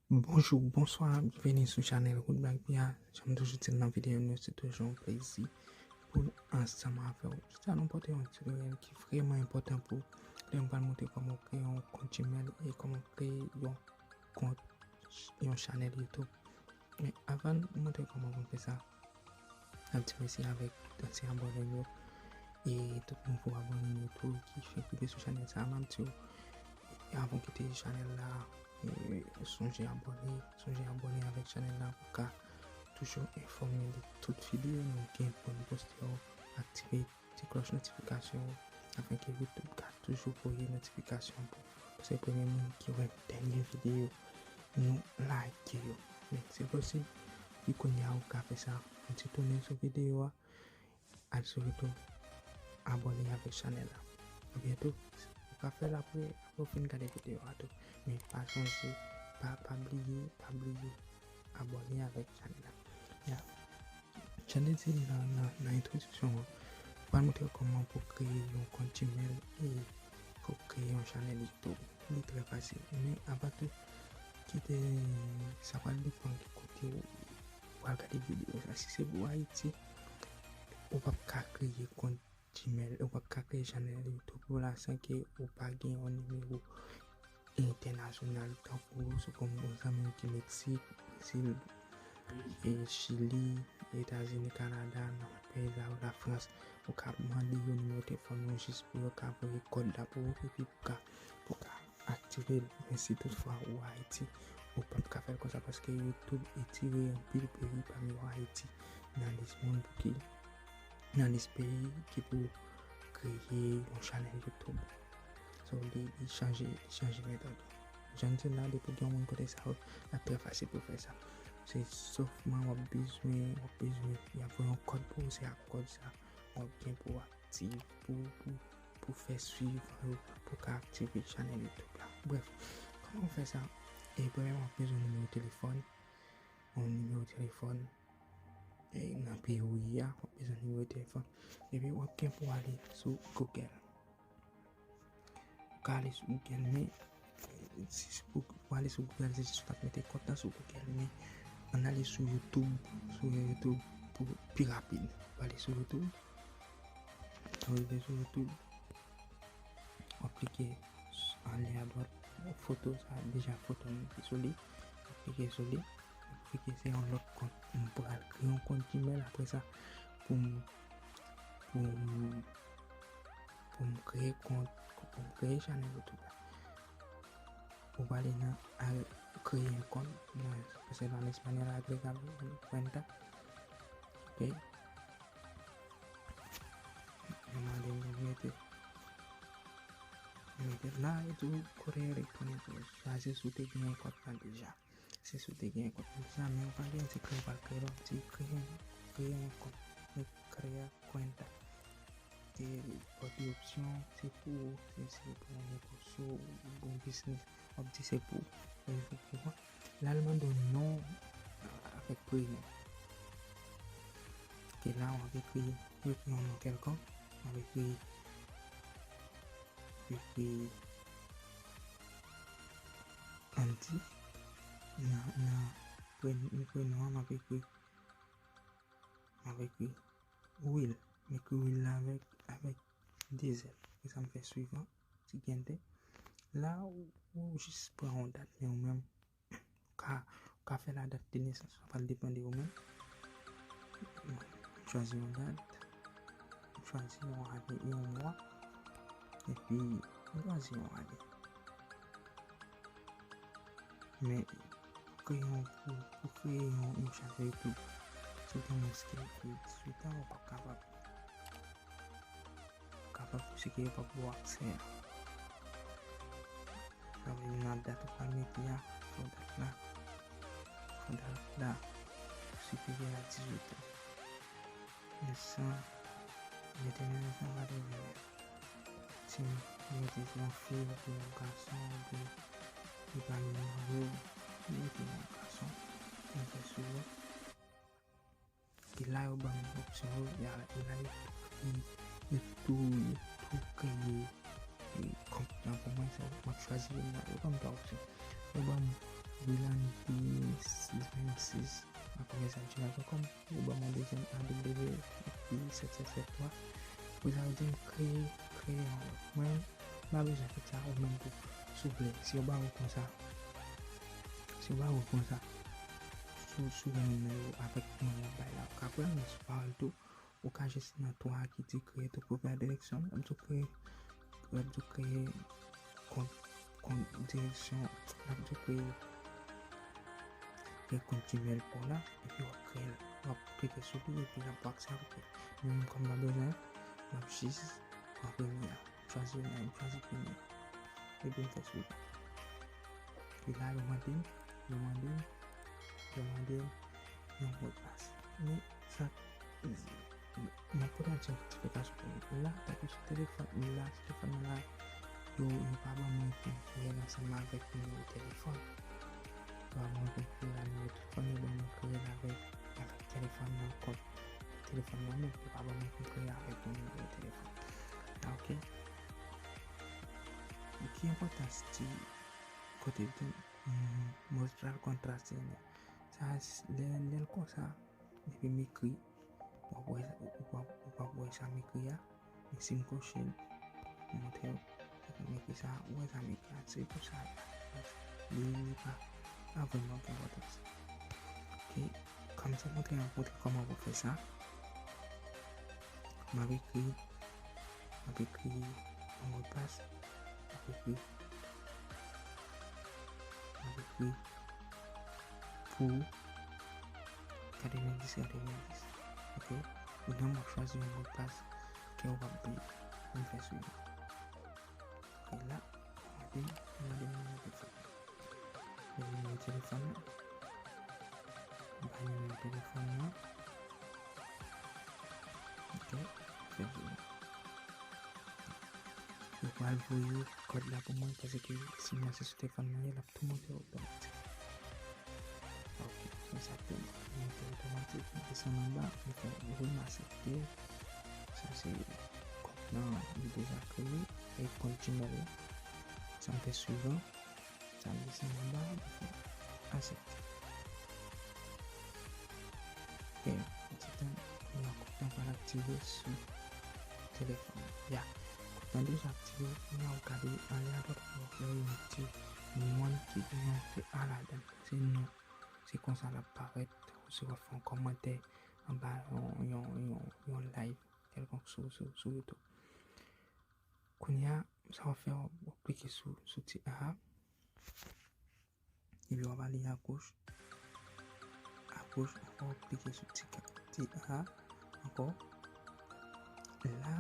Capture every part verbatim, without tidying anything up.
Bonjou, bonswa, byenveni sou chanèl Good Black P R. Jan m toujou di l nan videyo nou, se toujou yon plezi pou n ansanm avè w. Jodi a nou pote yon tutorial ki vrèman enpòtan pou w. Lè m pral montre kòman w kreye yon kont Gmail e kòman w kreye yon kont, yon chanèl YouTube. Men avan m montre kòman pou n fè sa, n ap di mèsi avèk tout ansyen abòne m yo e tout nouvo abòne m yo tou ki fenk rive sou chanèl sa a. M ap di w, avan w kite chanèl la, e, sonje abòne, sonje abòne avèk chanèl la pou w ka toujou enfòme de tout videyo nou gen pou n poste yo. Aktive ti klòch notifikasyon an, afenke YouTube ka toujou voye notifikasyon pou, pou se premye moun ki wè dènye videyo nou lage yo. Men se posib, pi kounye a ou ka fè sa. Fè yon ti tounen sou videyo a, al sou YouTube, abòne avèk chanèl la. Oubyen tou, ou ka fè l apre, apre w fin gade videyo a tou. Men pa sonje, pa, pa bliye, pa bliye abòne avèk chanèl la. Ya. Jan m te di nan, nan, nan entwodiksyon an, m pral montre w kòman pou w kreye yon kont Gmail e pou w kreye yon chanèl YouTube. Li trè fasil. Men avan tou, kite, sa pral depann ki kote w pral gade videyo sa. Si se pou Ayiti, ou p ap ka kreye kont Gmail, ou p ap ka kreye chanèl YouTube ou la san ke ou pa gen yon nimewo entènasyonal, tankou se kòm yon zanmi w ki Meksik, Brezil, e Chili, Etazini, Kanada, nan peyi sa yo, Lafrans, ou ka mande yo nimewo telefòn ou jis pou yo ka voye kòd la pou ou, epi pou ka, pou ka aktive l. Men si toutfwa ou Ayiti, ou p ap ka fè l konsa paske YouTube etire anpil peyi pami yo Ayiti nan lis moun pou ki, nan lis peyi ki pou kreye yon chanèl YouTube. So, li, li chanje, li chanje metòd. Jan m di w la, depi w gen yon moun kote sa yo, l ap trè fasil pou w fè sa. Se sèlman w ap bezwen, w ap bezwen, y ap voye yon kòd pou ou, se ak kòd sa w ap gen pou w aktive, pou, pou, pou fè swivan yo, pou w ka aktive chanèl YouTube la. Brèf, kòman w fè sa? E premyèman, w ap bezwen nimewo telefòn, yon nimewo telefòn, e nan peyi w ye a, w ap bezwen nimewo telefòn. Epi w ap gen pou w ale sou Google. Ou ka ale sou Google, men si se pou w ale sou Google, se jis w t ap mete kont lan sou Google, men ann ale sou YouTube, sou YouTube pou pi rapid. W ale sou YouTube, ou rive sou YouTube, w ap klike anlè adwat, foto sa, deja foto m ki sou li, w ap klike sou li, w ap klike se yon lòt kont. M pral kreye yon kont Gmail apre sa pou m, pou m, pou m kreye kont, pou m kreye chanèl YouTube la. Ou prale nan al kreye yon kont, nan, se nan espanyòl, agregar mi cuenta. Ok. Mwen mande nou mete, mete la e tou correo electrónico. Chwazi si w te gen yon kont lan deja. Se si w te gen yon kont lan deja, men ou pa gen, se kreye, ou pa kreye, l ap di kreye, kreye yon kont. Mwen kreye cuenta. Te, ou gen opsyon, se pou ou, se, se pou yon negosyo, ou gen yon biznis, w ap di se pou ou. Ou gen pou ou. La, l mande w non avèk prenon. Ke la, w ap ekri, w ekri yon non kèlkonk, w ap ekri, w ekri Andy. Nan, nan pre-, nan prenon an, m ap ekri, m ap ekri Will. M ekri Will la avèk, avèk de zèl. Apre sa, m fè swivan, siguiente. La, ou, ou jis pran yon dat, men ou menm, ou ka, ou ka fè la dat de nesans, sa pral depann de ou menm. M chwazi yon dat, m chwazi yon ane e yon mwa, epi m chwazi yon ane. Men, pou kreye yon, pou, pou kreye yon, yon chanèl YouTube, se gen moun ki gen diswit an, ou pa kapab. Kapab pou se ke yo p ap ba w aksè a. Sa vle di nan dat ou pral mete a, fò dat la, fò dat la siperyè a dizuit an. Ensan, mete nan ensan, gade, si mete se yon fi oubyen yon gason, oubyen li pale nan yo, mete yon gason, mete sou yo. Epi la, yo ban m opsyon yo, y a, e la, yo tou kreye, yo tou, yo tou kreye, e, kont lan pou mwen, sa, m ap chwazi youn nan, yo ban m twa opsyon. Yo ban m Wilandi sis vennsis, m ap fè sa gmail pwen kòm, ou ban mwen dezyèm A W epi sèt sèt sèt twa. Pou sa, ou di m kreye, kreye yon lòt. Mwen, m pa bezwen tout sa, ou menm tou, souple, si yo ba ou konsa, si yo ba ou konsa, sou, sou gen nimewo avèk moun yo bay la, ou ka pran l, men si w pa wè l tou, ou ka jis nan twa a ki di kreye tou pou pèdi direksyon. L ap di w kreye, l ap di w kreye kont, kont direksyon, l ap di w kreye, kreye kont Gmail pa w la, epi w ap kreye l. W ap klike sou li, epi l ap aksepte. Mwen menm kòm m pa bezwen, m ap jis pran premye a. M chwazi youn nan yo, m chwazi premye. Epi m fè swivan. E la, yo mande m, yo mande m, yo mande m yon modpas. Men sa, m ap pote yon ti eksplikasyon pou nou. La, tankou sou telefòn, la, sou telefòn mwen la, yo, yo pa ban mwen pou m kreye l ansanm avèk nimewo telefòn. Yo pa ban mwen pou m kreye l ak nimewo telefòn, yo ban mwen kreye l avèk, avèk telefòn nan kòm telefòn nan menm, yo pa ban mwen pou m kreye avèk yon nimewo telefòn. Ok. Ki enpòtans ti kote de mostrar kontrasyon sa, lè, lè l konsa, depi m ekri, w ap wè, w ap, w ap wè sa m ekri a, men si m koche l, m montre w, m ekri sa, ou wè sa m ekri a, se pou sa, li, li pa, pa vrèman gen enpòtans. Ok, kòm sa montre, montre kòman pou fè sa, m ap ekri, m ap ekri yon modpas, m ap ekri, m ap ekri pou katrevenndis, katrevenndis. Ok, ou menm w ap chwazi yon modpas ke w ap bliye. Ann fè swivan. Ok, la, mande m, mande m nimewo telefòn. Mwen nimewo telefòn nan. Bay nimewo telefòn nan. Ok, fè vini. Yo pral voye kòd la pou mwen, paske si mwen se sou telefòn mwen ye, l ap tou monte otomatik. Ok, konsa tou monte otomatik, m desann anba, m fè, m aksepte. Sa se kòd lan, li deja kreye, e kòd Gmail la. Sa m fè swivan. Sa m desann anba, m fè aksepte. Ok, yon ti tan, kounye a kòd lan pral aktive sou telefòn. Ya, kòd lan deja aktive, kounye a w gade anlè adwat, w ap wè yon ti moun ki gen yon fè a ladan l. Se non, se konsa l ap parèt, si w ap fè yon kòmantè anba yon, yon, yon, yon live kèlkonk sou, sou, sou YouTube. Kounye a, sa w ap fè, w ap klike sou, sou ti a a. Epi w ap ale agoch. Agoch ankò, w ap klike sou ti ka-, ti a a ankò. La,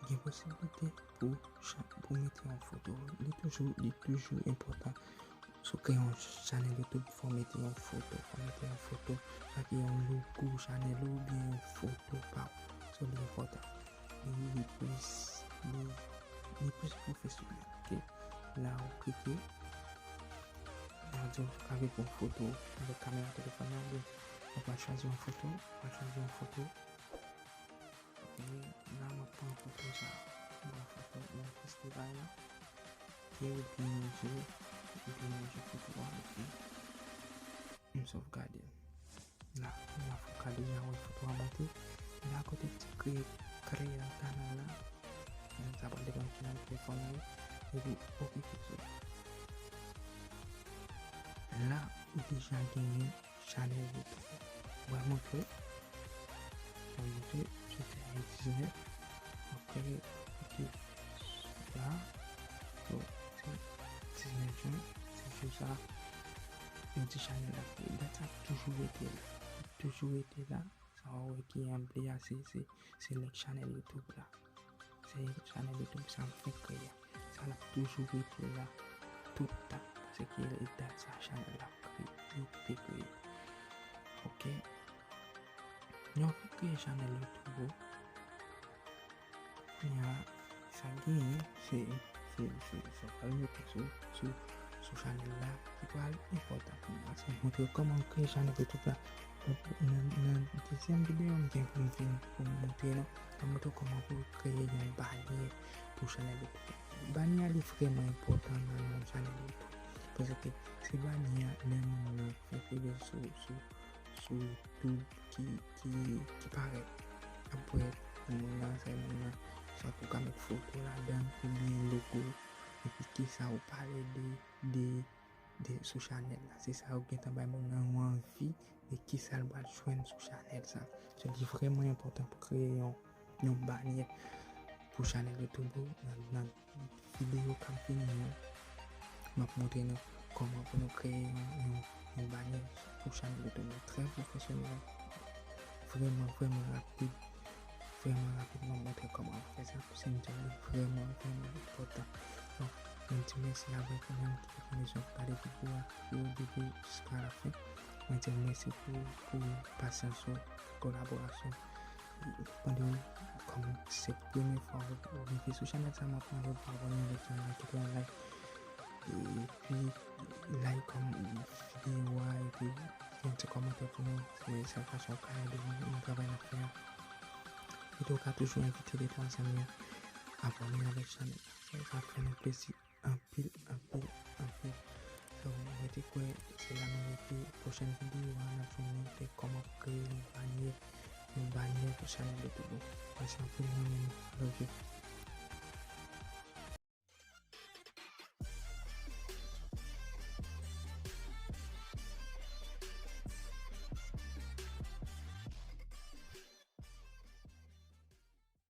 gen posiblite pou chan-, pou mete yon foto. Li toujou, li toujou enpòtan. Si w kreye yon chanèl YouTube, fò w mete yon foto. Fò w mete yon foto, sa ki yon logo chanèl ou, oubyen yon foto pa w. So, li enpòtan. Li, li plis, li, li plis pwofesyonèl. Ok. La, ou klike. La, di w ka mete yon foto avèk kamera telefòn nan, oubyen ou pral chwazi yon foto, ou pral chwazi yon foto. Ok. La, m ap pran foto sa. M pran foto, m ap fèstivay la. Ok, ou byen manje, ou byen manje foto a, ok. M sovgade l. La, la foto a deja wè foto a monte. La kote ti kreye, kreye kanal la. Men sa pral depann ki nan telefòn ou. Epi, ok, fèt sou. La, ou deja genyen chanèl YouTube. Mwen montre. Mwen montre, se fè diznèf. Apre, ok. La, so, se diznèf jen, se jou sa, yon ti chanèl la kreye. Dat sa ap toujou rete la. Toujou rete la. Sa w wè ki an ble a, se, se, se link chanèl YouTube la. Se chanèl YouTube sa m fenk kreye a. Sa l ap toujou rete la tout tan. Paske e dat sa chanèl la ap kreye, li te kreye. Ok. Lè w fin kreye chanèl YouTube ou, kounye a, sa k genyen, se, se, se, sa w pral mete sou, sou, sou chanèl la ki pral enpòtan pou nou. Paske m montre w kòman w kreye chanèl YouTube la. Donk, nan, nan dezyèm videyo, m gen pou m vin pou m montre nou, m ap montre w kòman pou w kreye yon banyè pou chanèl YouTube. Banyè a, li vrèman enpòtan nan yon chanèl YouTube. Paske se banyè a lè moun nan fè pwofil sou, sou, sou YouTube ki, ki, ki parèt. Apre, moun nan, sa moun nan, swa ou ka met foto ladan, oubyen logo, epi kisa ou pale de, de, de sou chanèl la. Se sa yo gentan bay moun nan yon anvi de kisa l pral jwenn sou chanèl sa. Se li vrèman enpòtan pou kreye yon, yon banyè pou chanèl YouTube ou nan, nan videyo k ap vini yo. M ap montre nou kòman pou nou kreye yon, yon, yon banyè pou chanèl YouTube nou trè pwofesyonèl. Vrèman, vrèman rapid. Vrèman rapid, m ap montre kòman pou fè sa. Se yon travay vrèman, vrèman enpòtan. Donk, mwen di mèsi avèk ou menm ki te pran le tan pou gade videyo a, depi o debi jiska la fen. Mwen di mèsi pou, pou pasyans ou, pou kolaborasyon. Mande w, kòm se premye fwa ou rive sou chanèl sa, m ap mande w pou abòne avèk chanèl la, kite yon like. Epi, like kòm videyo a, epi fè yon ti kòmantè pou nou. Se sèl fason ou ka ede nou nan travay n ap fè a. Epi tou, ou ka toujou envite de twa zanmi abòne avèk chanèl la. Sa, sa ap fè nou plezi anpil, anpil, anpil. So, mwen te kwè se la nou mete pwochèn videyo a, n ap jwenn nou de kòman kreye yon banyè, yon banyè pou chanèl YouTube ou. Mèsi anpil, mwen menm, love you.